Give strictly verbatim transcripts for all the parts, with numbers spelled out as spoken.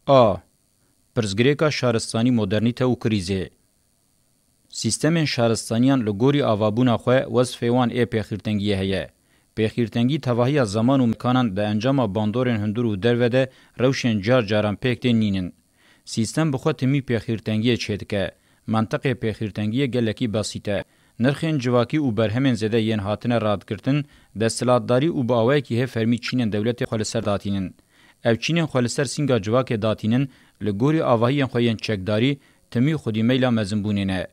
A. Pirsgirêka şaristanî, modernîte û krîzê. Sîstemên şaristaniyan li gorî avabûna xwe wezfê wan ê pêxîrtengiyê heye. Pêxîrtengî tevahiya zeman û mekanan di encama bandorên hundir û derve de rewşên car caran pêk tên nînin. Sîstem bi xwe timî pêxîrtengiyê çêdike. Mentiqê pêxîrtengiyê gelekî besît e. Nirxên civakî û berhemên zêde yên hatine radgirtin, desthilatdarî û bi awayekî hê fermî çînên dewletê xwe li ser datînin. Ev çînên xwe li ser sînga civakê datînin, li gorî avahiyên xwe yên çekdarî, timî xwedî meyla mezinbûnê ne.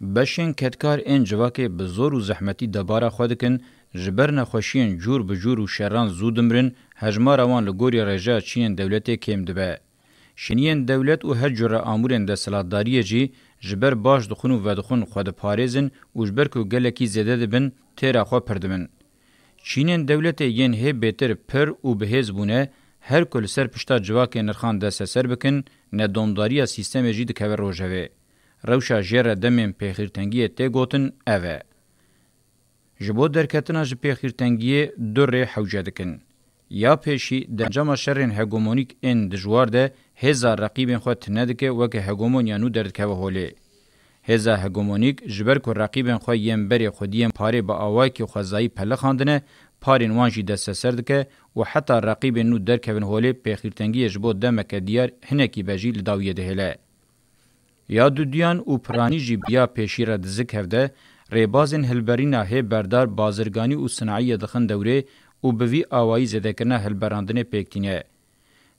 Beşên kedkar ên civakê bi zor û zehmetî debara xwe dikin, ji ber nexweşiyên cûr bi cûr û şeran zû dimirin, hejmara wan li gorî rêjeya çînên dewletê kêm dibe. Şiniyên dewlet û her cure amûrên desthilatdariyê jî ji ber baş dixwin û vedixwin xwe diparêzin û ji ber ku gelekî zêde dibin, têra xwe pir dibin. Çînên dewletê yên hê bêtir pir û bihêz bûne, her ku li ser pişta civakê nirxan desteser bikin, nedomdariya sîstemê jî dikeve rojevê. Rewşa jê re demên pêxîrtengiyê tê gotin ev e. Ji bo derketina ji pêxîrtengiyê du rê hewce dikin. Ya pêşî, di encama şerên hegemonîk ên dijwar de hêza reqîbên xwe tune dike, weke hegemonya nû derdikeve holê. Hêza hegemonîk, ji ber ku reqîbên xwe yên berê xwediyên parê bi awayekî xwezayî pelixandine, parên wan jî desteser dike û heta reqîbên nû derkevin holê, pêxîrtengiyê ji bo demeke diyar hinekî be jî li dawiyê dihêle. Ya duduyan û piranî jî bi ya pêşî re dizik hevde, rêbazên hilberîna hê berdar bazirganî û sinayiyê dixin dewrê û bi vî awayî zêdekirina hilberandinê pêk tîne.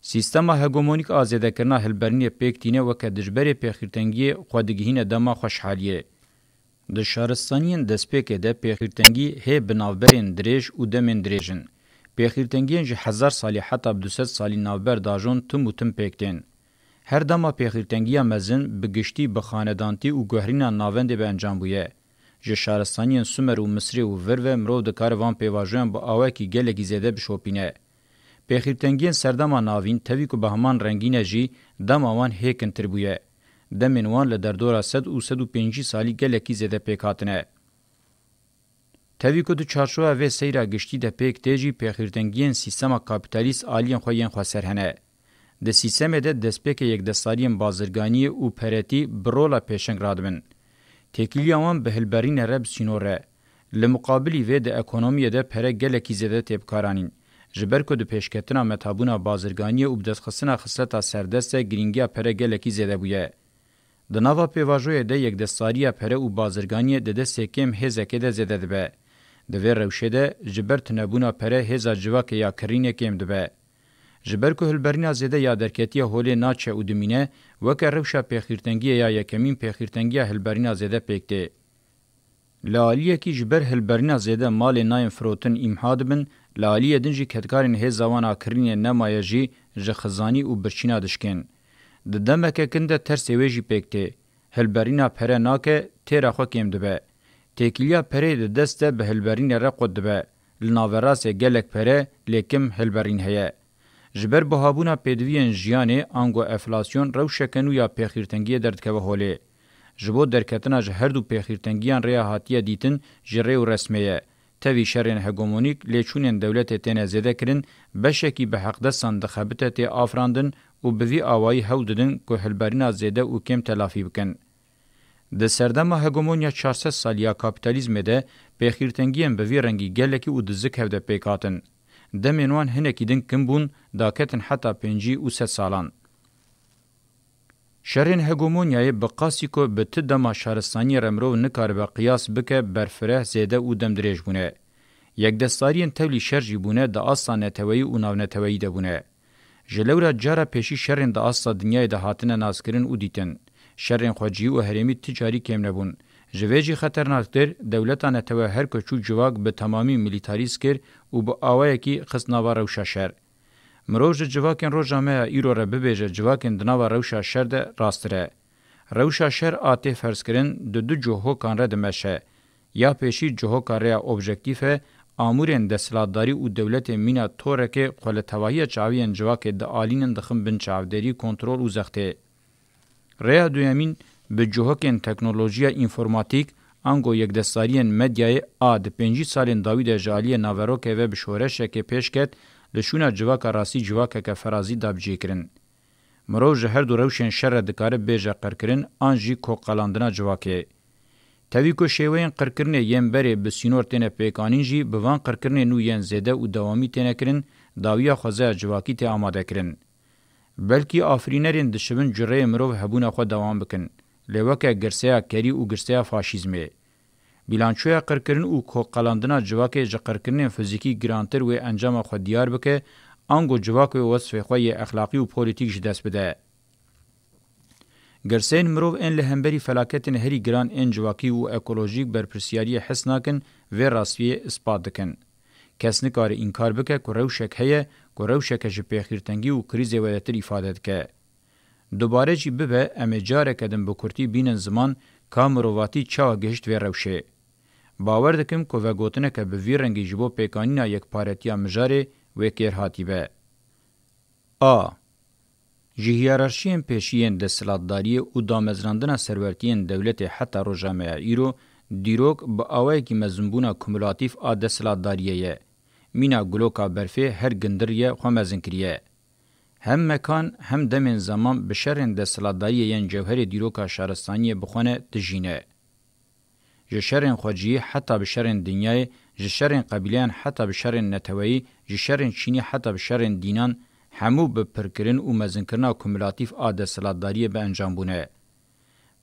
Sîstema hegemonîk a zêdekirina hilberînê pêk tîne, weke dijberê pêxîrtengiyê xwe digihîne dema xweşhaliyê. Di şaristaniyên destpêkê de pêxîrtengî hê bi navberên dirêj û demên dirêj in. Pêxîrtengiyên ji hezar salî heta bi du sed salî navber dajon tim û tim pêk tên. Her dema pêxîrtengiya mezin bi giştî bi xanedantî û guherîna navendê bi encam bûye. Ji şaristaniyên Sumer û Misrê û vir ve mirov dikare van pêvajoyan bi awayekî gelekî zêde bişopîne. Pêxîrtengiyên serdema navîn, tevî ku bi heman rengî ne jî, dema wan hê kintir bûye. Demên wan li derdora sed û sed û pêncî salî gelekî zêde pêk hatine. Tevî ku di çarçoya vê seyra giştî de pêk tê jî, pêxîrtengiyên sîstema kapîtalîst aliyên xwe yên xweser hene. Di sîstemê de destpêkê yekdestariyên bazirganiyê û peretî bi rola pêşeng radibin. Têkiliya wan bi hilberînê re bi sînor e. Li muqabilî vê di ekonomiyê de pere gelekî zêde tê bikaranîn. Ji ber ku di pêşketina methabûna bazirganiyê û bi destxistina xisleta serdest de girîngiya pere gelekî zêde bûye. Di nava pêvajoyê de yekdestariya pere û bazirganiyê di destê kêm hêzekê de zêde dibe. Di vê rewşê de ji ber tunebûna pere hêza civakê ya kirînê kêm dibe. Ji ber ku hilberîna zêde ya derketiya holê naçe û dimîne, weke rewşa pêxîrtengiyê ya yekemîn pêxîrtengiya hilberîna zêde pêk tê. Li aliyekî ji ber hilberîna zêde malê nayên firotin îmha dibin, li aliyê din jî kedkarên hêza wan a kirînê nemaye jî ji xizanî û birçîna dişkên. Di demeke kin de tersê wê jî pêk tê. Hilberîna pere nake, têra xwe kêm dibe. Têkiliya pereyê di dest de bi hilberînê re qut dibe. Li naverastê gelek pere, lê kim hilberîn heye. Ji ber buhabûna pêdiviyên jiyanê, ango enflasyon, rewşeke nû ya pêxîrtengiyê derdikeve holê. Ji bo derketina ji her du pêxîrtengiyan rêya hatiye dîtin, ji rê û resmê ye. Tevî şerên hegemonîk, lêçûnên dewletê têne zêde kirin, beşekî bi heqdestan dixebite tê afirandin û bi vî awayî hewl didin ku hilberîna zêde û kêm telafî bikin. Di serdema hegemonya çar sed salî ya kapîtalîzmê de pêxîrtengiyên bi vî rengî gelekî û di zikhev de pêk hatin. Demên wan hinekî din kin bûn, daketin heta pêncî û sed salan. Şerên hegemonyayê bi qasî ku bi ti dema şaristaniyê re mirov nikaribe qiyas bike, berfireh, zêde û demdirêj bûne. Yekdestariyên tevlî şer jî bûne, di asta neteweyî û navneteweyî de bûne. Ji lewra cara pêşî şerên di asta dinyayê de hatine naskirin û dîtin. Şerên xwecihî û herêmî ti carî kêm nebûn. Ji vê jî xeternaktir, dewleta netewe her ku çû civak bi temamî milîtarîst kir û bi awayekî xist nava rewşa şer. Mirov ji civakên roja me ya îro re bibêje civakên di nava rewşa şer de rastir e. Rewşa şer a tê ferzkirin di du cihokan re dimeşe. Ya pêşî cihoka rêya objektîf e, amûrên desthilatdarî û dewletê mîna torekê xwe li tevahiya çaviyên civakê dialînin dixin bin çavdêrî, kontrol û zextê. Rêya duyemîn bi cihokên teknolojiya înformatîk, ango yekdestariyên medyayê a di pêncî salên dawî de ji aliyê naverokê ve bi şoreşekê pêş ket, li şûna civaka rastî civakeke ferazî da bi cêkirin. Mirov ji her du rewşên şer re dikare bêje qirkirin an jî koqelandina civakê. Tevî ku şêweyên qirkirinê yên berê bi sînor têne pêkanîn jî, bi van qirkirinên nû yên zêde û dewamî têne kirin, dawiya xwezaya civakî tê amadekirin. Belkî afirînerên dişibin cureyê mirov hebûna xwe dewam bikin, lê weke girseya kerî û girseya faşîzmê. Bîlançoya qirkirin û koqelandina civakê ji qirkirinên fizîkî girantir wê encama xwe diyar bike, ango civak wê wesfê xwe yê exlaqî û polîtîk ji dest bide. Girseyên mirov ên li hemberî felaketên herî giran ên civakî û ekolojîk berpirsiyariyê hes nakin, vê rastiyê ispat dikin. Kes nikare înkar bike ku rewşek heye ku rewşeke ji pêxîrtengî û krîzê wedetir îfade dike. Dubare jî bibe, em ê careke din bi kurtî bînin ziman ka mirovatî çawa gihişt vê rewşê. Bawer dikim ku vegotineke bi vî rengî ji bo pêkanîna yekparetiya mijarê wê kêr hatîbe. A. Ji hiyerarşiyên pêşî yên desthilatdariyê û damezrandina serwertiyên dewletê heta roja me ya îro, dîrok bi awayekî mezinbûna kumulatîf a desthilatdariyê ye. Mîna guloka berfê her gindir ye xwe mezin kiriye. Hem mekan hem demên zeman bi şerên desthilatdariyê yên cewherê dîroka şaristaniyê bi xwe ne dijîne. Ji şerên xwecihî heta bi şerên dinyayê, ji şerên qebîleyan heta bi şerên neteweyî, ji şerên çînî heta bi şerên dînan, hemû bi pirkirin û mezinkirina kumulatîf a desthilatdariyê bi encam bûne.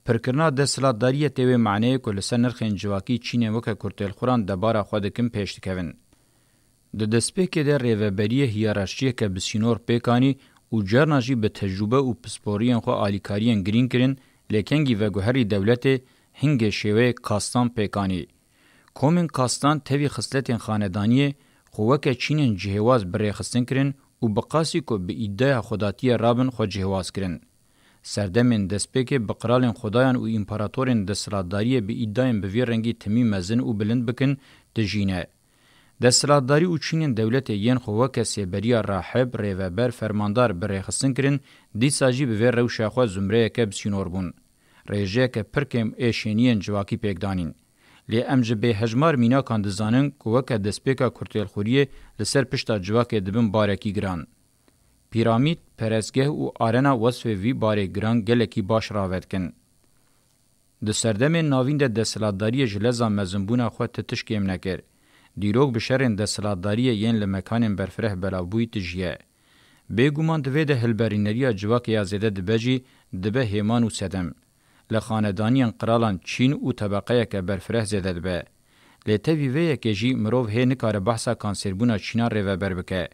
Pirkirina desthilatdariyê tê wê maneyê ku li ser nirxên civakî çînên weke kurtêlxuran debara xwe dikin pêş dikevin. Di destpêkê de rêveberiyê hiyerarşiyeke bi sînor pêk anî û carna jî bi tecrûbe û pisporiyên xwe alîkariyên girîng kirin, lê kengî veguherî dewletê hingê şêweyê kastan pêk anî. Komên kastan tevî xisletên xanedaniyê xwe weke çînên cihêwaz bi rêxistin kirin û bi qasî ku bi îdaya xwedatiyê rabin xwe cihêwaz kirin. Serdemên destpêkê bi qiralên xwedayan û împaratorên desthilatdariyê bi îdayên bi vî rengî timî mezin û bilind bikin dijîne. Desthilatdarî û çînên dewletê yên xwe weke sêberiya rahib, rêveber, fermandar bi rêxistin kirin, dîsa jî bi vê rewşa xwe zumreyeke bi sînor bûn. Rêjeyeke pir kêm ê şêniyên civakî pêk danîn. Lê em ji bêhejmar mînakan dizanin ku weke destpêka kurtêlxuriyê li ser pişta civakê dibin barekî giran. Pîramîd, perestgeh û arena wesfê vî barê giran gelekî baş rave dikin. Di serdemên navîn de desthilatdariyê ji leza mezinbûna xwe ti tişt kêm nekir. Dîrok bi şerên desthilatdariyê yên li mekanên berfireh belavbûyî tijiye. Bêguman di vê de hilberîneriya civakê ya zêde dibe jî dibe hêman û sedem. Li xanedaniyên qiralan çîn û tebeqeyeke berfireh zêde dibe. Lê tevî vê yekê jî mirov hê nikare behsa kansêrbûna çînan rêveber bike.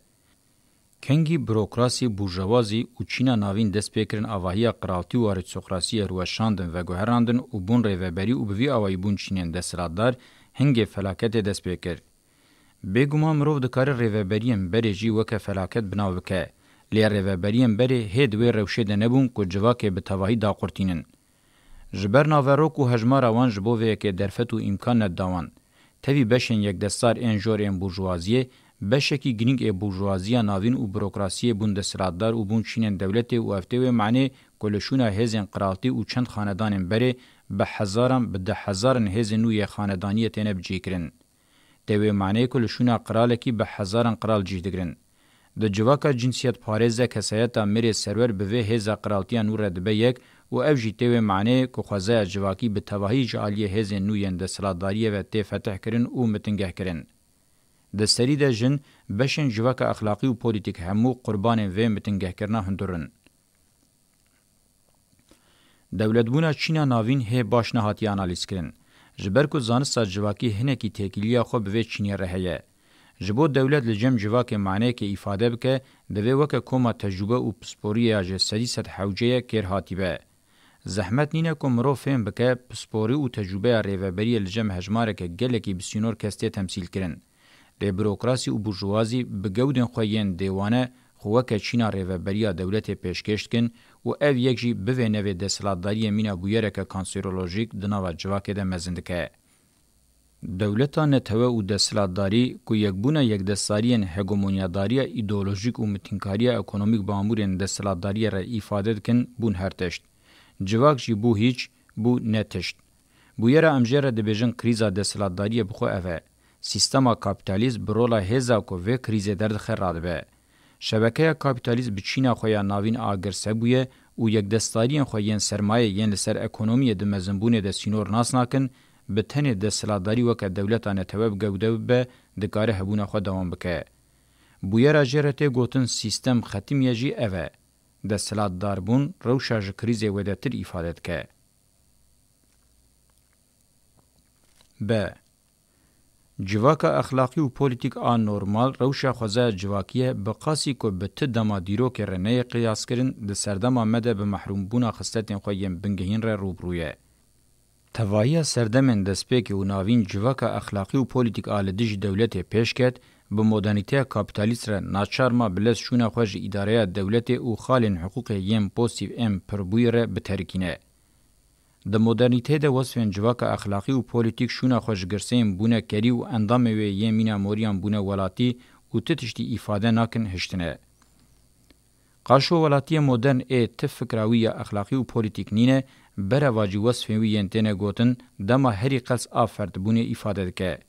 Kengî burokrasî, burjewazî û çîna navîn dest pê kirin avahiya qiraltî û arîstokrasiyê rueşandin, veguherandin û bûn rêveberî û bi vî awayî bûn çînên desthilatdar, hingê felaketê dest pê kir. Bêguman mirov dikare rêveberiyên berê jî weke felaket bi nav bike. Lê rêveberiyên berê hê di wê rewşê de nebûn ku civakê bi tevahî daqurtînin. Ji ber naverok û hejmara wan ji bo vê yekê derfet û îmkan nedida wan. Tevî beşên yekdestar ên jor ên burjuwaziyê, beşekî girîng ê burjuwaziya navîn û burokrasiyê bûn desthilatdar û bûn çînên dewletê û ev tê wê manê ku li şûna hêzên qiraltî û çend xanedanên berê bi hezaran, bi dehhezaran hêzên nû yê xanedaniyê têne bicihkirin. Tê wê maneyê ku li şûna qiralekî bi hezaran qiral cih digirin. Di civaka cinsiyetparêz de kesayeta mirê serwer bi vê hêza qiraltiya nû re dibe yek û ev jî tê wê maneyê ku xwezaya civakî bi tevahî ji aliyê hêzên nû yên desthilatdariyê ve tê fetihkirin û mitingehkirin. Di serî de jin, beşên civaka exlaqî û polîtîk hemû qurbanên vê mitingehkirina hundir in. Dewletbûna Çîna navîn hê baş nehatiye analîzkirin. Ji ber ku zanista civakî hinekî têkiliya xwe bi vê çînê re heye. Ji bo dewlet li cem civakê maneyekê îfade bike, divê weke koma tecrûbe û pisporiyê ya ji sedî sed hewce ye kêr hatîbe. Zehmet nîne ku mirov fêm bike, pisporî û tecrûbeya rêveberiyê li cem hejmareke gelekî bi sînor kes tê temsîlkirin. Lê burokrasî û burjuwazî bi gewdên xwe yên dêwane xwe weke çîna rêveberiya dewletê pêşkêş dikin û ev yek jî bivê nevê desthilatdariyê mîna bûyereke kanserolojîk di nava civakê de mezin dike. Dewleta netewe û desthilatdarî ku yekbûna yekdestariyên hegemonyadariya îdeolojîk û mitînkariya ekonomîk bi amûrên desthilatdariyê re îfade dikin, bûn her tişt. Civak jî bû hîç, bû ne tişt. Bûyera em jê re dibêjin krîza desthilatdariyê bi xwe ev e. Sîstema kapîtalîst bi rola hêza ku vê krîzê derdixe radibe. Şebekeya kapîtalîst bi çîna xwe ya navîn agirse bûye û yekdestariyên xwe yên sermayê yên li ser ekonomiyê di mezinbûnê de sînor nas nakin, bi tenê desthilatdarî weke dewleta netewe bi gewde bibe, dikare hebûna xwe dewam bike. Bûyera jê re tê gotin sîstem xetimiye jî ev e. Desthilatdarbûn rewşa ji krîzê wêdetir îfade dike. B. Civaka exlaqî û polîtîk a normal rewşa xwezaya civakî ye, bi qasî ku bi ti dema dîrokê re neyê qiyaskirin, di serdema me de bi mehrûmbûna xisletên xwe yên bingehîn re rû bi rû ye. Tevahiya serdemên destpêkê û navîn civaka exlaqî û polîtîk a li dijî dewletê pêş ket, bi modernîteya kapîtalîst re naçar ma bi lez şûna xwe ji îdareya dewletê û xalên hiqûqê yên pozîtîf ên pirbûyî re biterikîne. Di modernîteyê de wesfên civaka exlaqî û polîtîk şûna xwe ji girseyên bûnekerî û endamê wê yên mîna moriyan bûne welatî û ti tiştî îfade nakin hiştine. Qaşo welatiyê modern ê ti fikra wî ya exlaqî û polîtîk nîne, berevacî wesfên wî yên têne gotin, dema herî qels a ferdbûnê îfade dike.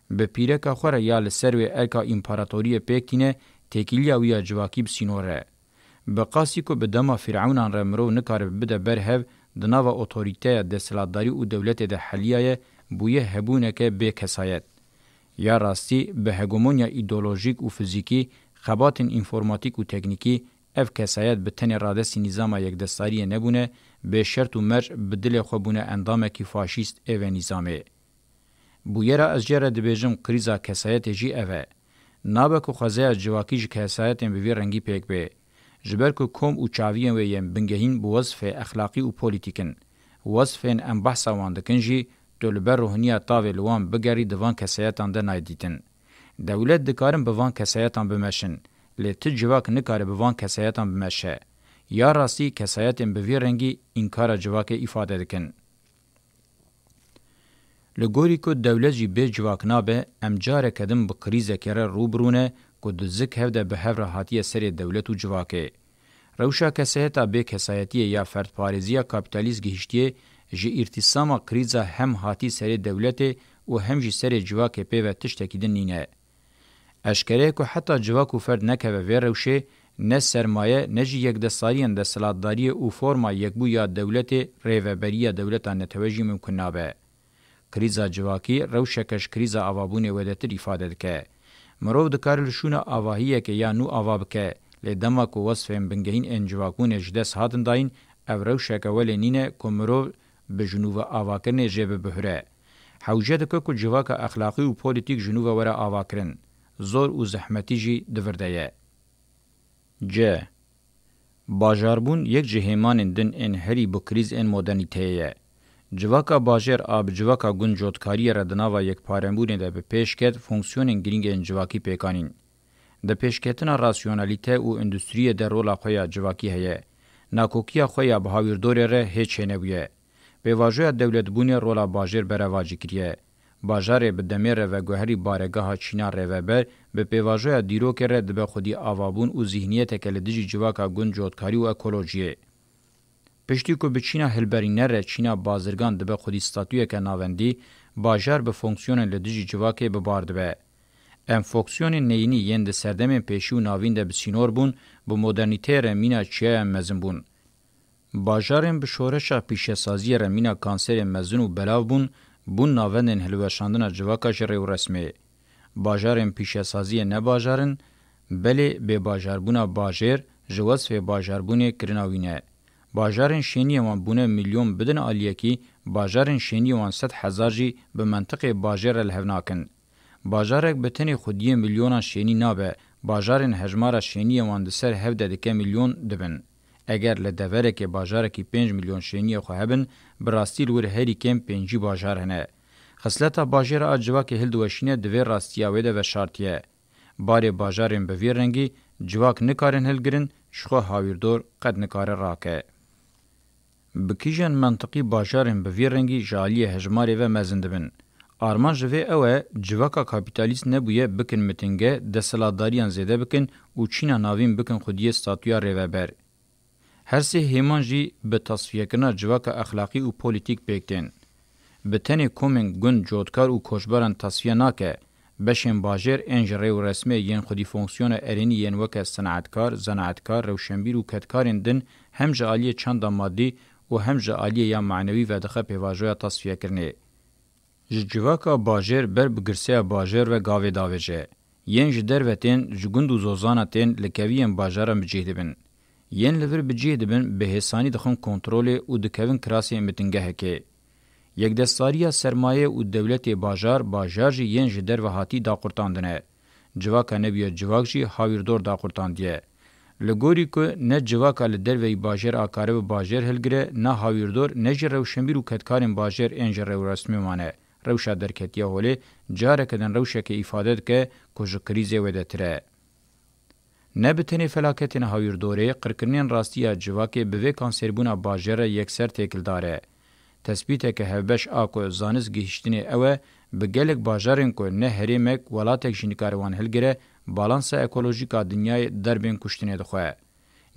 Bi pîreka xwe re ya li ser wê erka împaratoriyê pêk tîne, têkiliya wî ya civakî bi sînor e. Bi qasî ku bi dema fîrewnan re mirov nikaribe bide ber hev, di nava otorîteya desthilatdarî û dewletê de heliyaye, bûye hebûneke bê kesayet. Ya rastî, bi hegemonya îdeolojîk û fizîkî, xebatên înformatîk û teknîkî, ev kesayet bi tenê radestî nîzama yekdestariyê nebûne, bê şert û merc bi dilê xwe bûne endamekî faşîst ê vê nîzamê. Bûyera ez jê re dibêjim krîza kesayetê jî ev e. Nabe ku xwezaya civakî ji kesayetên bi vî rengî pêk bê. Ji ber ku kom û çaviyên wê yên bingehîn bi wezfê exlaqî û polîtîk in. Wezfên em behsa wan dikin jî, tu li ber rohiniya tavê li wan bigerî di van kesayetan de nayê dîtin. Dewlet dikarin bi van kesayetan bimeşin, lê ti civak nikare bi van kesayetan bimeşe. Ya rastî kesayetên bi vî rengî înkara civakê îfade dikin. Li gorî ku dewlet jî bê civak nabe, em careke din bi krîzekê re rû bi rû ne ku di zik hev de bi hev re hatiye serê dewlet û civakê. Rewşa kesayeta bê kesayetiyê ya ferdparêziya kapîtalîst gihiştiye, ji îrtîsama krîza hem hatî serê dewletê û hem jî serê civakê pê ve tiştekî din nîne. Eşkere ye ku heta civak û ferd nekeve vê rewşê, ne sermaye, ne jî yekdestariyên desthilatdariyê û forma yekbû ya dewletê, rêveberiya dewleta netewe jî mimkun nabe. Krîza civakî rewşeke ji krîza avabûnê wêdetir îfade dike. Mirov dikare li şûna avahiyeke ya nû ava bike, lê dema ku wesfên bingehîn ên civakbûnê ji dest hatin dayîn, ev rewşeke welê nîne ku mirov bi ji nû ve avakirinê jê bibihure. Hewce dike ku civaka exlaqî û polîtîk ji nû ve were avakirin. Zor û zehmetî jî di vir de ye. C. Bajarbûn yek ji hêmanên din ên herî bi krîz ên modernîteyê ye. Civaka bajêr a bi civaka gund cotkariyê re di nava yekparebûnê de bi pêş ket, fonksiyonên girîng ên civakî pêk anîn. Di pêşketina rasyonalîte û endustriyê de rola xwe ya civakî heye. Nakokiya xwe ya bi hawîrdorê re hê çênebûye. Pêvajoya dewletbûnê rola bajêr berevacî kiriye. Bajarê bi demê re veguherî baregeha çîna rêveber, bi pêvajoya dîrokê re dibe xwedî avabûn û zîhniyeteke li dijî civaka gund cotkarî û ekolojiyê. Piştî ku bi çîna hilberîne re çîna bazirgan dibe xwedî statuyeke navendî, bajar bi fonksiyonên li dijî civakê bi bar dibe. Em fonksiyonên neyînî yên di serdemên pêşî û navîn de bi sînor bûn, bi modernîteyê re mîna çiyayan mezin bûn. Bajarên bi şoreşa pîşesaziyê re mîna kanserên mezin û belav bûn, bûn navendên hilweşandina civaka ji rêwresmê. Bajarên pîşesaziyê ne bajar in, belê bêbajarbûna bajêr ji wesfê bajarbûnê kirina wî ne. Bajarên şêniyê wan bûne milyon bidin aliyekî, bajarên şêniyê wan sed hezar jî bi mentiqê bajêr re li hev nakin. Bajarek bi tenê xwediyê milyonan şênî nabe, bajarên hejmara şêniyê wan di ser hev de dike milyon dibin. Eger li deverekê bajarekî pênc milyon şêniyê xwe hebin, bi rastî li wir herî kêm pêncî bajar hene. Xisleta bajêra a civakê hildiweşîne di vê rastiya wê de veşartiye. Barê bajarên bi vî rengî civak nikarin hilgirin, ji xwe hawîrdor qet nikare rake. Bi kîjan mentiqî bajarên bi vî rengî ji aliyê hejmarê ve mezin dibin? Armanc ji vê ew e, civaka kapîtalîst nebûye bikin mitinge, desthilatdariyan zêde bikin û çîna navîn bikin xwediyê statuya rêveber. Her sê hêman jî bi tasfiyekirina civaka exlaqî û polîtîk pêk tên. Bi tenê komên gund, cotkar û koçberan tasfiye nake, Beşên bajêr ên ji rê û resmê yên xwedî fonksiyona erênî yên weke sinetkar, zenaetkar, rewşenbîr û kedkarên din hem ji aliyê çanda madî û hem ji aliyê ya manewî vedixe pêvajoya tasfiyekirinê. Ji civaka bajêr ber bi girseya bajêr ve gavê davêje. Yên ji derve tên, ji gund û zozana tên, li keviyên bajara bi cih dibin. Yên li vir bi cih dibin, bi hêsanî dixin kontrolê û dikevin kirasê mitingehekê. Yekdestdariya sermaye û dewletê bajar, bajar jî yên ji derve hatî daqurtandine. Civaka nebûye civak jî hawîrdor daqurtandiye. Li gorî ku ne civaka li derveyî bajêr a karibe bajêr hilgire, ne hawîrdor, ne jî rewşenbîr û kedkarên bajêr ên ji rêwresmê mane, rewşa derketiya holê careke din rewşeke îfade dike ku ji krîzê wêdetir e. Ne bi tenê felaketên hawîrdorê, qirkirinên rastî ya civakê bi vê kansêrbûna bajêr re yekser têkildar e. Tespîteke hevbeş a ku zanist gihîştinê ew e, bi gelek bajarên ku ne herêmek, welatek jî nikare wan hilgire, balansa ekolojîk a dinyayê derbên kuştinê dixwe.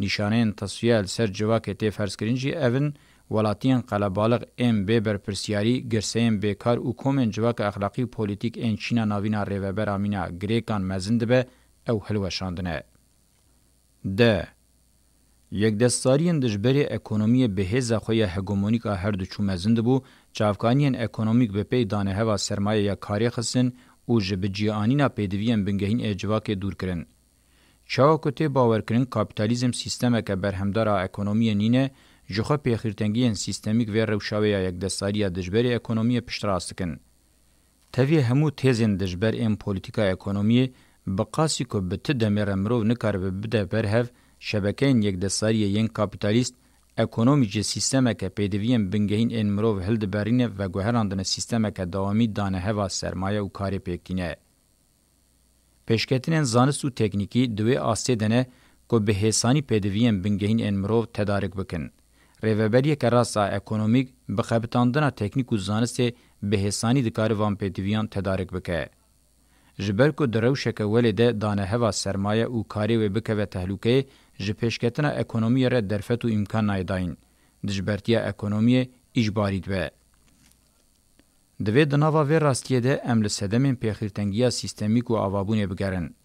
Nîşaneyên tasfiya li ser civakê tê ferzkirin jî ev in: welatiyên qelebalix ên bê berpirsiyarî, girseyên bêkar û komên civaka exlaqî û polîtîk ên çîna navîna rêveber a mîna girêkan mezin dibe, ew hilweşandine. D. Yekdestdariyên dijberê ekonomiyê bi hêza xwe ya hegemonîk a her du çû mezin dibû, çavkaniyên ekonomîk bi pey daneheva sermaye ya karê xistin û ji bi cîanîna pêdiviyên bingehîn ê civakê dûr kirin. Çawa ku tê bawerkirin kapîtalîzm sîstemeke berhemdar a ekonomiyê nîne, jixwe pêxîrtengiyên sîstemîk vê rewşa wê ya yekdestdariya dijberê ekonomiyê piştrast dikin. Tevî hemû têzên dijber ên polîtîka ekonomiyê, bi qasî ku bi ti demê re mirov nikaribe bide ber hev, şebekeyên yekdestariyê yên kapîtalîst, ekonomî ji sîstemeke pêdiviyên bingehîn ên mirov hildiberîne veguherandine sîstemeke dewamî daneheva sermaye û karê pêk tîne. Pêşketinên zanist û teknîkî di wê astê de ne ku bi hêsanî pêdiviyên bingehîn ên mirov tedarik bikin. Rêveberiyeke rast a ekonomîk bi xebitandina teknîk û zanistê bi hêsanî dikare van pêdiviyan tedarik bike. Ji ber ku di rewşeke welê de daneheva sermaye û karê wê bikeve tehlûkeyê, ji pêşketina ekonomiyê re derfet û îmkan nayê dayîn. Dijbertiya ekonomiyê îjbarî dibe. Divê di nava vê rastiyê de em li sedemên pêxîrtengiya sîstemîk û avabûnê bigerin.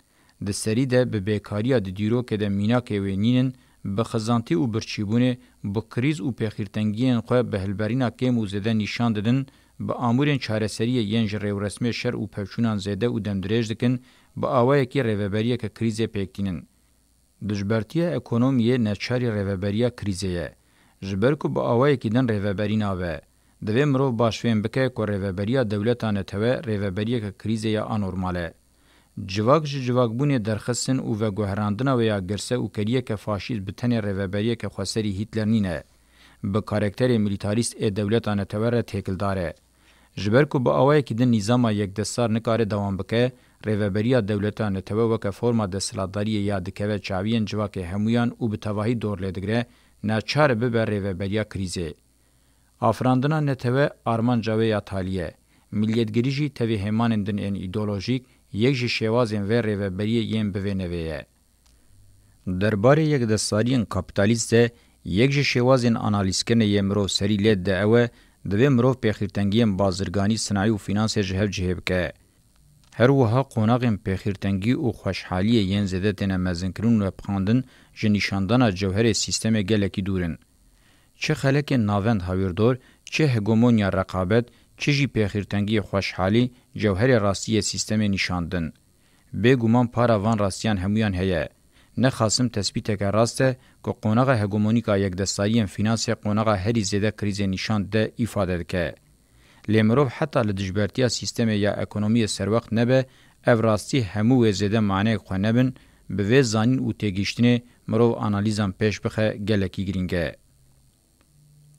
Di serî de bi bêkariya di dîrokê de mînakê wê nînin, bi xizantî û birçîbûnê, bi krîz û pêxîrtengiyên xwe bi hilberîna kêm û zêde nîşan didin, bi amûrên çareseriyê yên ji rêwresmê şer û pevçûnan zêde û demdirêj dikin, bi awayekî rêveberiyeke krîzê pêk tînin. Dijbertiya ekonomiyê neçarî rêveberiya krîzê ye. Ji ber ku bi awayekî din rêveberî nabe. Divê mirov baş fêm bike ku rêveberiya dewleta netewe rêveberiyeke krîzê ya anormal e. Civak ji civakbûnê derxistin û veguherandina wê ya girse û keriyeke faşîst bi tenê rêveberiyeke xweserî Hîtler nîne. Bi karakterê milîtarîst ê dewleta netewe re têkildar e. Ji ber ku bi awayekî din nîzama yekdestar nikare dewam bike, rêveberiya dewleta netewe weke forma desthilatdariyê ya dikeve çaviyên civakê hemûyan û bi tevahî dor lê digire, neçar e bibe rêveberiya krîzê. Afirandina netewe armanca wê ya talî ye. Miliyetgirî jî tevî hêmanên din ên îdeolojîk yek ji şêwazên vê rêveberiyê yên bi vê nevê ye. Derbarê yekdestariyên kapîtalîst de yek ji şêwazên analîzkirinê yê mirov serî lê dide ew e, divê mirov pêxîrtengiyên bazirganî, sinayî û fînansê ji hev cihê bike. Her wiha qonaxên pêxîrtengî û xweşhaliyê yên zêde têne mezinkirin û lepixandin ji nîşandana cewherê sîstemê gelekî dûr in. Çi xelekên navend hawîrdor, çi hegemonya reqabet, çi jî pêxîrtengiyê xweşhalî cewherê rastî yê sîstemê nîşan din. Bêguman para van rastiyan hemûyan heye. Ne Qasim tespîteke rast e ku qonaxa hegemonîk a yekdestariyên fînansê qonaxa herî zêde krîzê nîşan dide, îfade dike. Lê mirov heta li dijbertiya sîstemê ya ekonomiyê serwext nebe, ev rastî hemû wê zêde maneyek xwe nebin, bi vê zanîn û têgihiştinê mirov analîzan pêş bixe gelekî girîng e.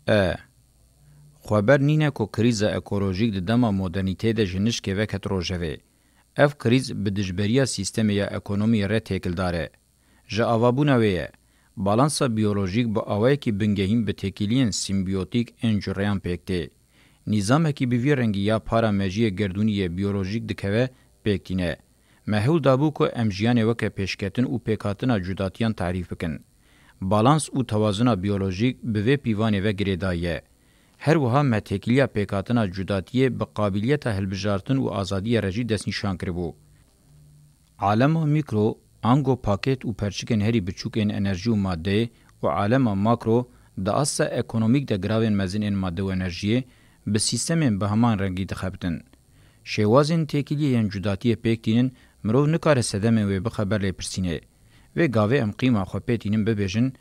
E. Xweber nîne ku krîza ekolojîk di dema modernîteyê de ji nişkê veket rojevê. Ev krîz bi dijberiya sîstemê ya ekonomiyê re têkildar e. Ji avabûna wê ye. Balansa biyolojîk bi awayekî bingehîn bi têkiliyên sîmbiyotîk ên cureyan pêk tê. Nîzamekî bi vî rengî ya para mejiyê gerdûnî yê biyolojîk dikeve pêk tîne. Me hewl dabû ku em jiyanê weke pêşketin û pêkhatina cudatiyan tarîf bikin. Balans û tewazuna biyolojîk bi vê pîvanê ve girêdayî ye. Her wiha me têkiliya pêkhatina cudatiyê bi qabiliyeta hilbijartin û azadiyê re jî destnîşan kiribû. Alema mîkro, ango paket û perçikên herî biçûk ên enerjî û madeyê û alema makro, di asta ekonomîk de giravên mezin ên madde û enerjiyê, bi sîstemên bi heman rengî dixebitin. Şêwazên têkiliyê yên cudatiyê pêk tînin, mirov nikare sedemên wê bixe ber lêpirsînê. Vê gavê em qîma xwe pê tînin bibêjin,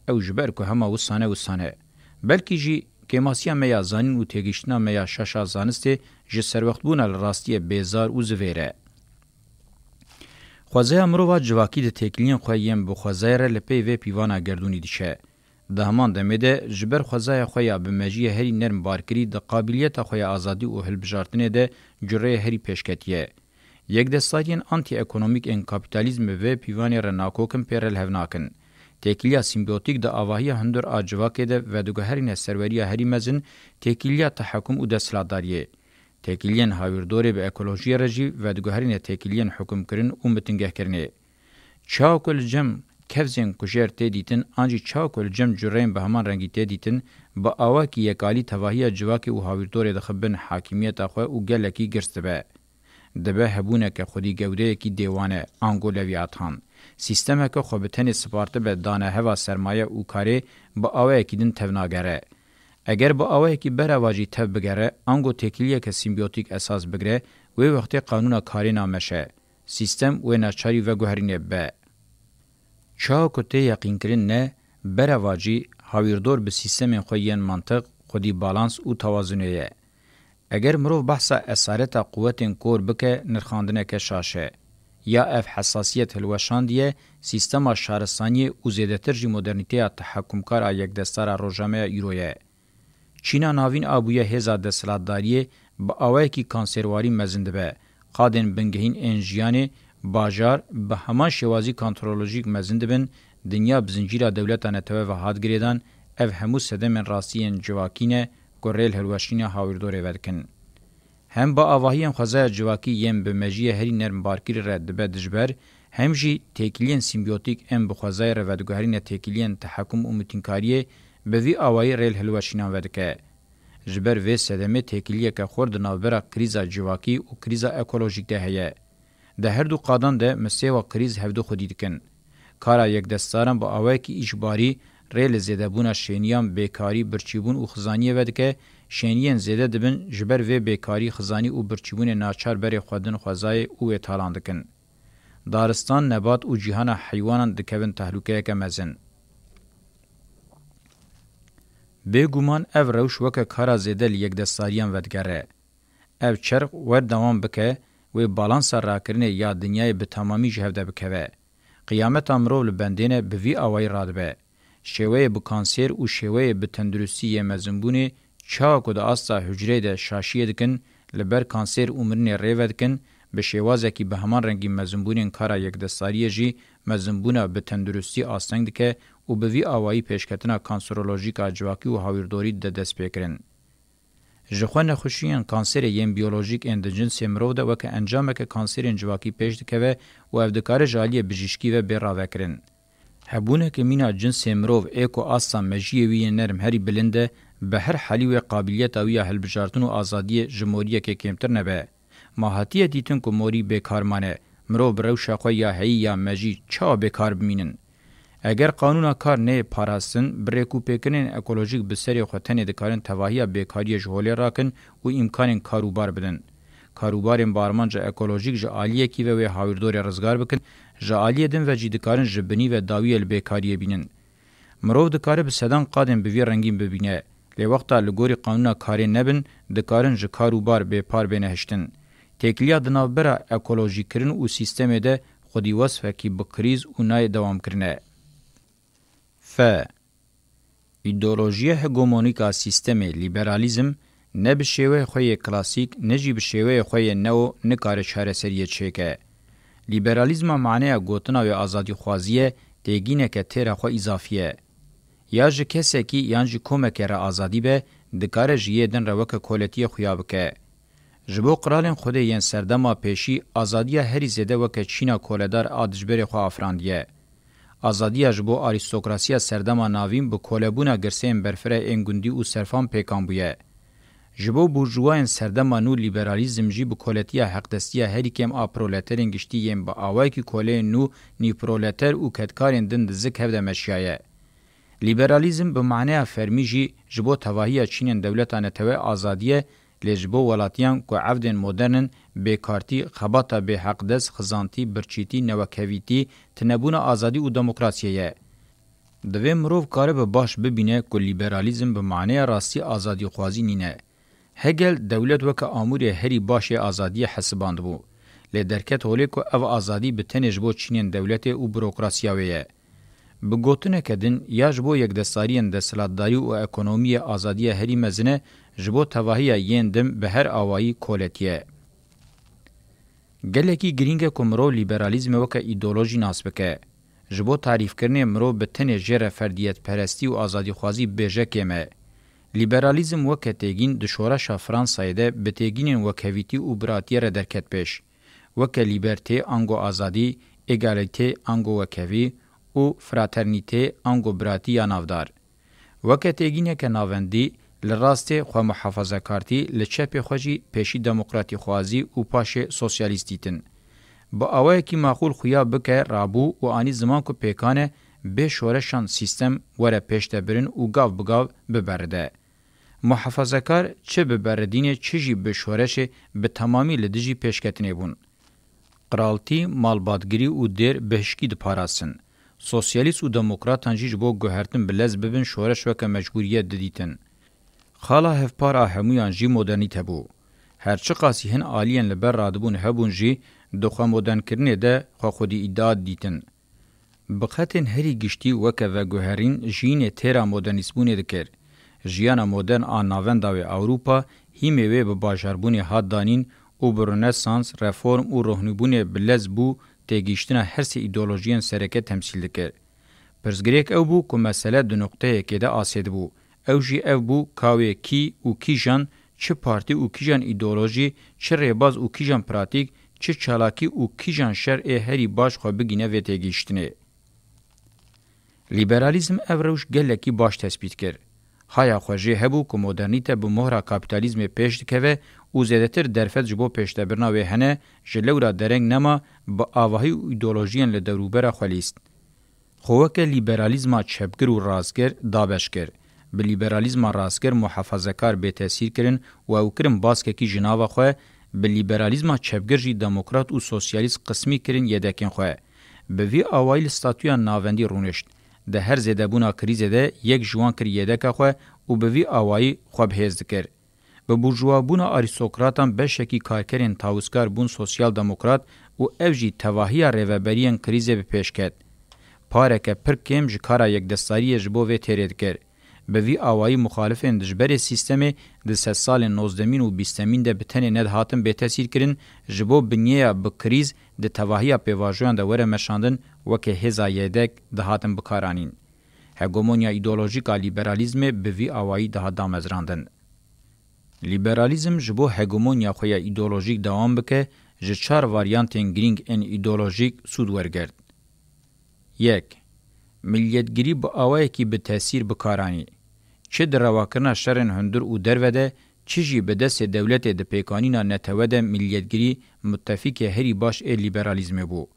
ew ji ber ku hema wisa ne, wisa ne. Belkî jî kêmasiya me ya zanîn û têgihiştina me ya şaş a zanistê ji serwextbûna li rastiyê bêzar û zivêr e. Xwezaya mirova civakî di têkiliyên xwe yên bi xwezayê re li pey vê pîvana gerdûnî diçe. Di heman demê de ji ber xwezaya xwe ya bi mejiyê herî nerm barkirî di qabiliyeta xwe ya azadî û hilbijartinê de cureyê herî pêş ketiye. Yekdestariyên antîekonomîk ên kapîtalîzm bi vê pîvanê re nakokin pê re li hev nakin. Têkiliya sîmbyotîk di avahiya hundir a civakê de vediguherîne serweriya herî mezin, têkiliya tehekum û desthilatdariyê. Têkiliyên hawîrdorê bi ekolojiyê re jî vediguherîne têkiliyên hukimkirin û mitingehkirinê. Çawa ku li cem kevzên kujêr tê dîtin, an jî çawa ku li cem cureyên bi heman rengî tê dîtin, bi awakî yekalî tevahiya civakê û hawîrdorê dixe bin hakimiyeta xwe û gelekî girs dibe. Dibe hebûneke xwedî gewdeyekî dêwane, ango Lewîatan. Sîstemeke xwe bi tenê spartibe dane heva sermaye û karê bi awayekî din tevnagere. Eger bi awayekî berevacî tev bigere, ango têkiliyeke sîmbyotîk esas bigire, wê wextê qanûna karê nameşe. Sîstem wê neçarî veguherînê be. Çawa ku tê yeqînkirin ne, berevacî, hawîrdor bi sîstemên xwe yên mantiq, xwedî balans û tewazunê ye. Eger mirov behsa esareta quwetên kor bike, nirxandineke şaş e. Ya ev hesasiyet hilweşandiye, sîstema şaristaniyê û zêdetir jî modernîteya tehekumkar a yekdestar a roja me ya îro ye. Çîna navîn a bûye hêza desthilatdariyê, bi awayekî kanserwarî mezin dibe. Qadên bingehîn ên jiyanê, bajar, bi heman şêwazî kantorolojîk mezin dibin, dinya bi zincîra dewleta netewe ve hat girêdan, ev hemû sedemên rastî yên civakî ne ku rê li hilweşîna hawîrdorê vedikin. Hem bi avahiyên xwezaya civakî yên bi mejiyê herî nerm barkirî re dibe dijber, hem jî têkiliyên sîmbyotîk ên bi xwezayê re vediguherîne têkiliyên tehekum û mitînkariyê, bi vî awayî rê li hilweşînan vedike. Ji ber vê sedemê têkiliyeke xurt di navbera krîza civakî û krîza ekolojîk de heye. Di her du qadan de misêwa krîz hevdu xwedî dikin. Kara yekdestaran bi awayekî îcbarî rê li zêdebûna şêniyan, bêkarî, birçîbûn û xizaniyê vedike, şêniyên zêde dibin, ji ber vê bêkarî, xizanî û birçîbûnê naçar berê xwe din xwezayê û wê talan dikin. Daristan, nebat û cîhana heywanan dikevin tehlûkeyeke mezin. Bêguman ev rewş weke kara zêde li yekdestariyan vedigere. Ev çerx wer dewam bike, wê balansa rakirinê ya dinyayê bi temamî ji hev de bikeve. Qiyameta mirov li bendê ne bi vî awayî radibe. Şêweyê bi kanser û şêweyê bi tenduristî yê mezinbûnê çawa ku di asta hucreyê de şaşiyê dikin, li ber kanser û mirinê rê vedikin, bi şêwazekî bi heman rengî mezinbûnên kara yekdestariyê jî mezinbûna bi tenduristî asteng dike û bi vî awayî pêşketina kanserolojîk a civakî û hawîrdorî dide destpêkirin. Ji xwe nexweşiyên kanserê yên biyolojîk ên di cinsê mirov de weke encameke kanserên civakî pêş dikeve û ev dikare ji aliyê bijîşkî ve bê ravekirin. Hebûneke mîna cinsê mirov ê ku asta mejiyê wî yê nerm herî bilind e, bi her halî wê qabiliyeta wî ya hilbijartin û azadiyê ji moriyekê kêmtir nebe. Ma hatiye dîtin ku morî bêkar mane, mirov bi rewşa xwe ya heyî ya mejî çawa bêkar bimînin? Eger qanûna kar neyê parastin, bi rêkûpêkirinên ekolojîk bi serê xwe tenê dikarin tevahiya bêkariyê ji holê rakin û îmkanên karûbar bidin. Karûbarên bi armanca ekolojîk ji aliyekî ve wê hawîrdorê rizgar bikin, ji aliyê din ve jî dikarin ji binî ve dawiyê li bêkariyê bînin. Mirov dikare bi sedan qadên bi vî rengîn bibîne, lê wexta li gorî qanûna karê nebin, dikarin ji kar û bar bêpar bêne hiştin. Têkiliya di navbera ekolojîkirin û sîstemê de xwedî wesfekî bi krîz û nayê dewamkirin e. F. Îdeolojiya hegemonîk a sîstemê, lîberalîzm, ne bi şêweyê xwe yê klasîk, ne jî bi şêweyê xwe yê neo nikare çareseriyê çêke. Lîberalîzma maneya gotina wê azadîxwazî ye, têgîneke têra xwe îzafî ye. Ya ji kesekî yan jî komekê re azadî be, dikare ji yê din re weke koletiyê xuya bike. Ji bo qiralên Xwedê yên serdema pêşî, azadiya herî zêde weke çîna koledar a dijberê xwe afirandiye. Azadiya ji bo arîstokrasiya serdema navîn bi kolebûna girseyên berfireh ên gundî û serfan pêkan bûye. Ji bo burjûwayên serdema nû lîberalîzm jî bi koletiya heqdestiya herî kêm a proleterên giştî yên bi awayekî koleyên nû nîvproleter û kedkarên din di zik hev de meşiyaye. Lîberalîzm bi maneya fermî jî ji bo tevahiya çînên dewleta netewe azadî ye, lê ji bo welatiyan ku evdên modern in, bêkartî, xebata bêheqdest, xizantî, birçîtî, newekevîtî, tinebûna azadî û demokrasiyê ye. Divê mirov karibe baş bibîne ku lîberalîzm bi maneya rastî azadîxwazî nîne. Hegel dewlet weke amûrê herî baş ê azadiyê hesibandibû. Lê derket holê ku ev azadî bi tenê ji bo çînên dewletê û burokrasiya wê ye. Bi gotineke din, ya ji bo yekdestariyên desthilatdarî û ekonomiyê azadiya herî mezin e, ji bo tevahiya yên din bi her awayî koletî ye. Gelekî girîng e ku mirov lîberalîzmê weke îdeolojî nas bike. Ji bo tarîfkirinê mirov bi tenê jê re ferdiyetperestî û azadîxwazî bibêje kêm e. Lîberalîzm weke têgîn di şoreşa Fransayê de bi têgînên wekhevîtî û biratiyê re derket pêş. Weke liberté ango azadî, égalité ango wekhevî û fraternité ango biratî ya navdar. Weke têgîneke navendî, li rastê xwe muhafazakartî, li çepê xwe jî pêşî demokratîxwazî û paşê sosyalîst dîtin. Bi awayekî maqûl xuya bike rabû û anî ziman ku pêkan e bê şoreşan sîstem were pêşdebirin û gav bi gav biberide. Muhafazekar çi bi beridînê çi jî bi şoreşê bi temamî li dijî pêşketinê bûn. Qiraltî, malbatgirî û dêr bi hişkî diparastin. Sosyalîst û demokratan jî ji bo guhertin bi lez bibin şoreş weke mecbûriyet didîtin. Xala hevpar a hemûyan jî modernîte bû. Her çiqasî hin aliyên li ber radibûn hebûn jî di xwemodernkirinê de xwe xwedî îdia didîtin. Bi qetên herî giştî weke veguherîn jiyînê têra modernîstbûnê dikir. Jiyana modern a navenda wê Ewropa hîmê wê bi bajarbûnê hat danîn û bi Rönesans, reform û rohnîbûnê bi lez bû têgihiştina her sê îdeolojiyên sereke temsîl dikir. Pirsgirêk ew bû ku mesele di nuqteyekê de asê dibû. Ew jî ev bû ka wê kî û kîjan, çi partî û kîjan îdeolojî, çi rêbaz û kîjan pratîk, çi çalakî û kîjan şer ê herî baş xwe bigîne vê têgihiştinê. Lîberalîzm ev rewş gelekî baş tespît kir. Haya xwe jê hebû ku modernîte bi mohra kapîtalîzmê pêş dikeve û zêdetir derfet ji bo pêşdebirina wê hene, ji lewra dereng nema, bi avahî û îdeolojiyên li dewrûbera xwe lîst. Xwe weke lîberalîzma çepgir û rastgir dabeş kir. Bi lîberalîzma rastgir muhafazekar bêtesîr kirin û ew kirin baskekî ji nava xwe, bi lîberalîzma çepgir jî demokrat û sosyalîst qismî kirin yedekên xwe. Bi vî awayî li statûya navendî rûnişt. Di her zêdebûna krîzê de yek ji wan kir yedeka xwe û bi vî awayî xwe bi hêz dikir. Bi burjûwabûna arîstokratan beşekî karkerên tawizkar bûn sosyal demokrat û ev jî tevahiya rêveberiyên krîzê bi pêş ket. Pareke pir kêm ji kara yekdestariyê ji bo vê têrê dikir. Bi vî awayî muxalifên dijberê sîstemê di sedsalên nozdemîn û bîstemîn de bi tenê nedihatin bêtesîrkirin, ji bo binyêya bi krîz di tevahiya pêvajoyan de were meşandin, weke hêza yedek dihatin bikaranîn. Hegemonya îdeolojîk a lîberalîzmê bi vî awayî dihat damezrandin. Lîberalîzm ji bo hegemonya xwe ya îdeolojîk dewam bike, ji çar varyantên girîng ên îdeolojîk sûd wergirt. Yek, miliyetgirî bi awayekî bi tesîr bi kar anî. Çi di rewakirina şerên hundir û derve de, çi jî bi destê dewletê di pêkanîna netewe de miliyetgirî mutefîkê herî baş ê lîberalîzmê bû.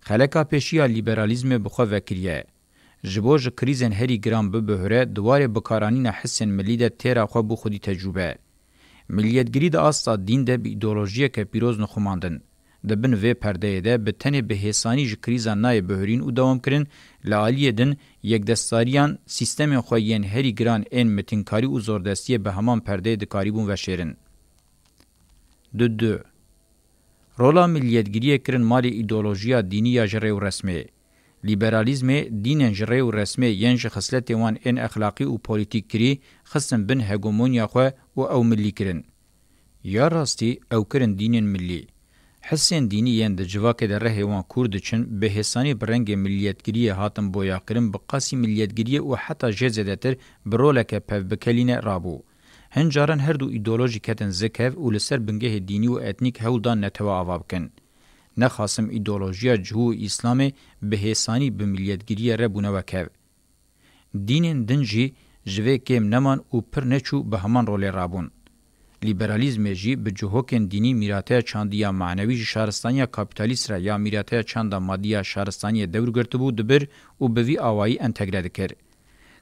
Xeleka pêşî ya lîberalîzmê bi xwe vekiriye. Ji bo ji krîzên herî giran bibihire, di warê bikaranîna hisên milî de têra xwe bo xwedî tecrûbe. Miliyetgirî di asta dîn de bi îdeolojiyeke pîroz nixumandin. Di bin vê perdeyê de bi tenê bi hêsanî ji krîzan nayê bihurîn û dewamkirin, li aliyê din yekdestdariyan sîstemên xwe yên herî giran ên mitinkarî û zordestiyê bi heman perdeyê dikarîbûn veşêrin. Du du. Rola miliyetgiriyê kirin malê îdeolojiya dînî ya ji rê û resmê. Lîberalîzmê dînên ji rê û resmê yên ji xisletê wan ên exlaqî û polîtîkkirî xistin bin hegemonya xwe û ew millî kirin. Ya rastî ew kirin dînên millî. Hisên dînî yên di civakê de rehê wan kûr diçin, bi hêsanî bi rengê miliyetgiriyê hatin boyaxkirin, bi qasî miliyetgiriyê û heta jê zêdetir bi roleke pevbikelî ne rabû. Hin caran her du îdeolojî ketin zik hev û li ser bingehê dînî û etnîk hewl dan netewe ava bikin. Nexasim îdeolojiya cihû û Îslamê bi hêsanî bi miliyetgiriyê re bûne wek hev. Dînên din jî ji vê kêm neman û pir neçû bi heman rolê rabûn. Lîberalîzmê jî bi cihokên dînî mîrateya çandî ya manewî ji şaristaniya kapîtalîst re ya mîrateya çanda madî ya şaristaniyê dewr girtibû dibir û bi vî awayî entegre dikir.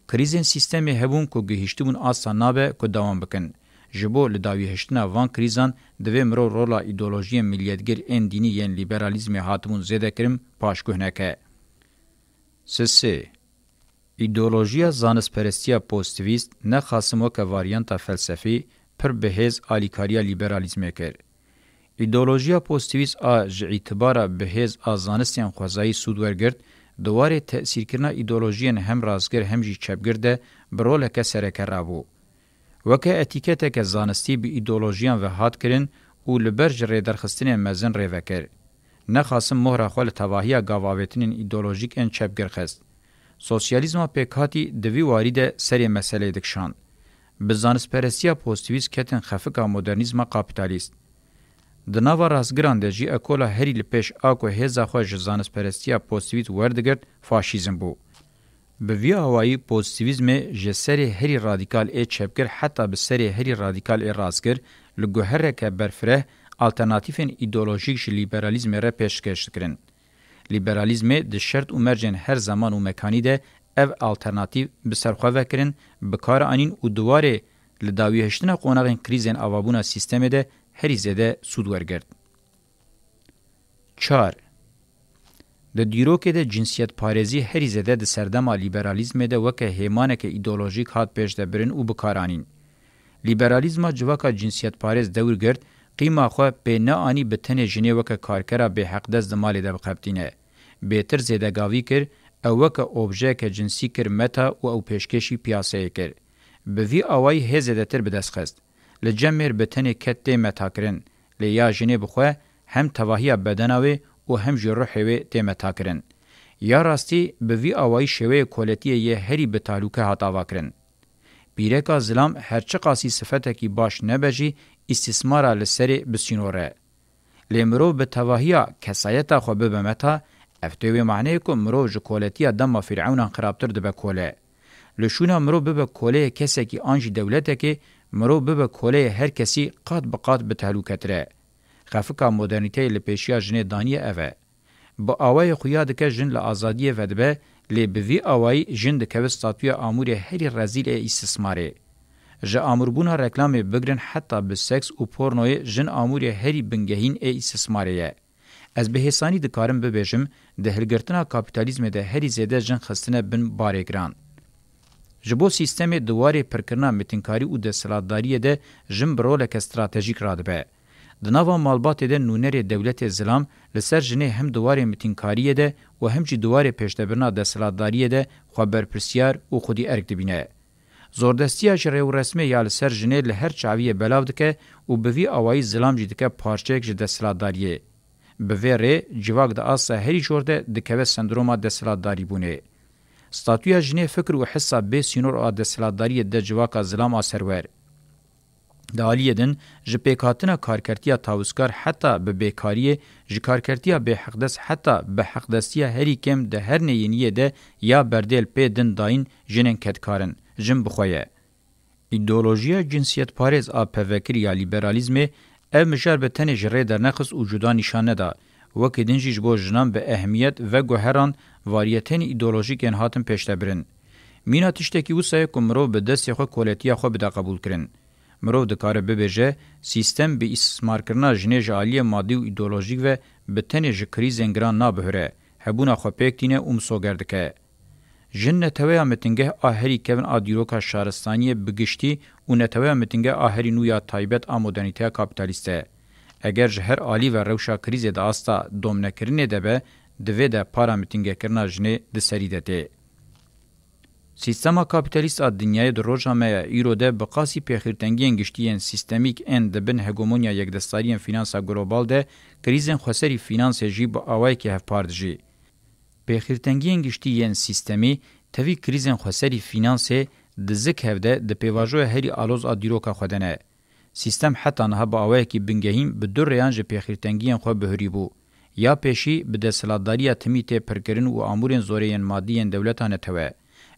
Krîzên sîstemê hebûn ku gihîştibûn asta nabe ku dewam bikin. Ji bo li dawîhiştina van krîzan divê mirov rola îdeolojiyên miliyetgir ên dînî yên lîberalîzmê hatibûn zêdekirin paşguh neke. Sisê. Îdeolojiya zanistperestiya pozîtîvîst ne xasim weke varyanta felsefî pir bi hêz alîkariya lîberalîzmê kir. Îdeolojiya pozîtîvîst a ji îtibara bi hêz a zanistên xwezayî sûd wergirt, di warê tesîrkirina îdeolojiyên hem rastgir hem jî çepgir de bi roleke sereke rabû. Weke etîketeke zanistî bi îdeolojiyan ve hat kirin û li ber ji rêderxistinên mezin rê vekir. Nexasim mohra xwe li tevahiya gavavêtinên îdeolojîk ên çepgir xist. Sosyalîzma pêkhatî di vî warî de serê meseleyê dikişand. Bi zanistperestiya pozîtîvîst ketin xefika modernîzma kapîtalîst. Di nava rastgiran de jî ekola herî li pêş a ku hêza xwe ji zanistperestiya pozîtîvîst werdigirt, faşîzm bû. Bi vî awayî pozîtîvîzmê ji serê herî radîkal ê çepgir heta bi serê herî radîkal ê rastgir li guhereke berfireh alternatîfên îdeolojîk ji lîberalîzmê re pêşkêş dikirin. Lîberalîzmê di şert û mercên her zeman û mekanî de ev alternatîf bi ser xwe vekirin, bi kar anîn û di warê li dawîhiştina qonaxên krîzên avabûna sîstemê de herî zêde sûd wergirt. Çar. Di dîrokê de cinsiyetparêzî herî zêde di serdema lîberalîzmê de weke hêmaneke îdeolojîk hat pêş de birin û bi kar anîn. Lîberalîzma civaka cinsiyetparêz dewr girt, qîma xwe pê neanî bi tenê jinê weke karkera bêheqdest di malê de bixebitîne. Bêtir zêdegavî kir, ew weke objeyeke cinsî kir meta û ew pêşkêşî piyaseyê kir. Bi vî awayî hê zêdetir bi dest xist. Li cem mêr bi tenê ket tê metakirin, lê ya jinê bi xwe hem tevahiya bedena wê û hem jî ruhê wê tê metakirin. Ya rastî bi vî awayî şêweyê koletiyê yê herî bi tehlûke hat avakirin. Pîreka zilam her çiqasî sifetekî baş nebe jî îstîsmara li serê bi sînor e. Lê mirov bi tevahiya kesayeta xwe bibe meta, ev tê wê maneyê ku mirov ji koletiya dema Fîrewnan xirabtir dibe kole. Li şûna mirov bibe koleyê kesekî an jî dewletekê, mirov bibe koleyê her kesî qat bi qat bi tehlûketir e. Xefika modernîteyê li pêşiya jinê daniye ev e. Bi awayê xuya dike jin li azadiyê vedibe, lê bi vî awayî jin dikeve statûya amûrê herî rezîl ê îstismarê. Ji amûrbûna reklamê bigirin heta bi seks û pornoyê jin amûrê herî bingehîn ê îstismarê ye. Ez bi hêsanî dikarim bibêjim, di hilgirtina kapîtalîzmê de herî zêde jin xistine bin barê giran. Ji bo sîstemê di warê pirkirina mitînkarî û desthilatdariyê de jin bi roleke stratejîk radibe. Di nava malbatê de nûnerê dewletê zilam li ser jinê hem di warê mitînkariyê de û hem jî di warê pêşdebirina desthilatdariyê de xwe berpirsiyar û xwedî erk dibîne. Zordestiya ji rêwresmê ya li ser jinê li her çaviyê belav dike û bi vî awayî zilam jî dike parçeyek ji desthilatdariyê. Bi vê rê civak di asta herî jor de dikeve sendroma desthilatdarîbûnê. Statûya jinê fikr û hisa bê sînor a desthilatdariyê de civaka zilam a serwer. Di aliyê din, ji pêkhatina karkertiya tawizkar heta bi bêkariyê, ji karkertiya bêheqdest heta bi heqdestiya herî kêm di her neyîniyê de ya berdêl pê din dayîn jinên kedkar in, jin bi xwe ye. Îdeolojiya cinsiyetparêz a pevekirî ya lîberalîzmê ev mijar bi tenê ji rê dernexist û cuda nîşan neda, wekî din jî ji bo jinan bi ehmiyet veguheran variyetên îdeolojîk ên hatin pêşdebirin. Mîna tiştekî wisa ye ku mirov bi destê xwe koletiya xwe bide qebûlkirin. Mirov dikare bibêje, sîstem bi îstismarkirina jinê ji aliyê madî û îdeolojîk ve bi tenê ji krîzên giran nabihure, hebûna xwe pêk tîne û misoger dike. Jin neteweya mitingeh a herî kevin a dîroka şaristaniyê bi giştî û neteweya mitingeh a herî nû ya taybet a modernîteya kapîtalîst e. Eger ji her alî ve rewşa krîzê di asta domnekirinê de be, di vê de para mitingekirina jinê di serî de tê. Sîstema kapîtalîst a dinyayê di roja me ya îro de bi qasî pêxîrtengiyên giştî yên sîstemîk ên di bin hegemonya yekdestariyên fînansa global de krîzên xweserî fînansê jî bi awayekî hevpar dijî. Pêxîrtengiyên giştî yên sîstemî tevî krîzên xweserî fînansê di zik hev de di pêvajoya herî aloz a dîroka xwe de ne. Sîstem heta niha bi awayekî bingehîn bi du rêyan ji pêxîrtengiyên xwe bihurî bû. Ya pêşî bi desthilatdariya timî tê pirkirin û amûrên zorê yên madî yên dewleta netewe.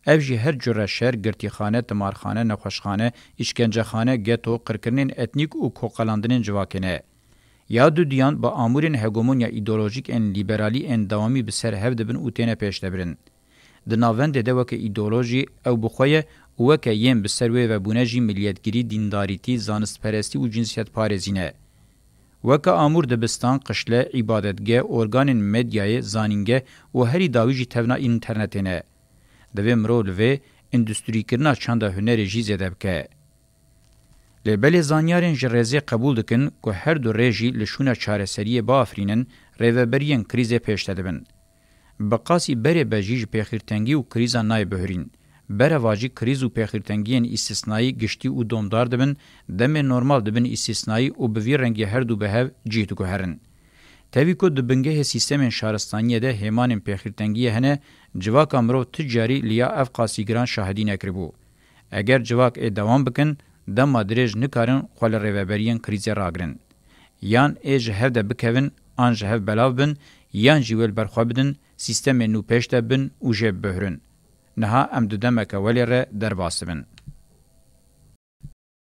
Ev jî her cure şer, girtîxane, timarxane, nexweşxane, îşkencexane, geto, qirkirinên etnîk û koqelandinên civakê ne. Ya dudiyan bi amûrên hegemonya îdeolojîk ên lîberalî ên dewamî bi ser hev dibin û têne pêşdebirin. Di navendê de weke îdeolojî ew bi xwe ye û weke yên bi ser wê ve bûne jî miliyetgirî, dîndarîtî, zanistperestî û cinsiyetparêzî ne. Weke amûr dibistan, qişle, îbadetgeh, organên medyayê, zanîngeh û herî dawî jî tevna înternetê ne. Divê mirov li vê îndustrîkirina çanda hunerê jî zêde bike. Lê belê zanyarên ji rêzê qebûl dikin ku her du rê jî li şûna çareseriyê biafirînin, rêveberiyên krîzê pêş de dibin. Bi qasî berê be jî ji pêxîrtengî û krîzan nayê bihurîn. Berevajî krîz û pêxîrtengiyên îstisnayî giştî û domdar dibin, demê normal dibin îstisnayî û bi vî rengî her du bi hev cîh diguherin. Tevî ku di bingehê sîstemên şaristaniyê de hêmanên pêxîrtengiyê hene, civaka mirov tu carî li ya ev qasî giran şahidî nekiribû. Eger civak ê dewam bikin, dema dirêj nikarin xwe li rêveberiyên krîzê ragirin. Yan ê ji hev de bikevin, an ji hev belav bin, yan jî wê li ber xwe bidin, sîstemên nû pêş de bin û jê bibihirin. Niha em di demeke welê re derbas dibin.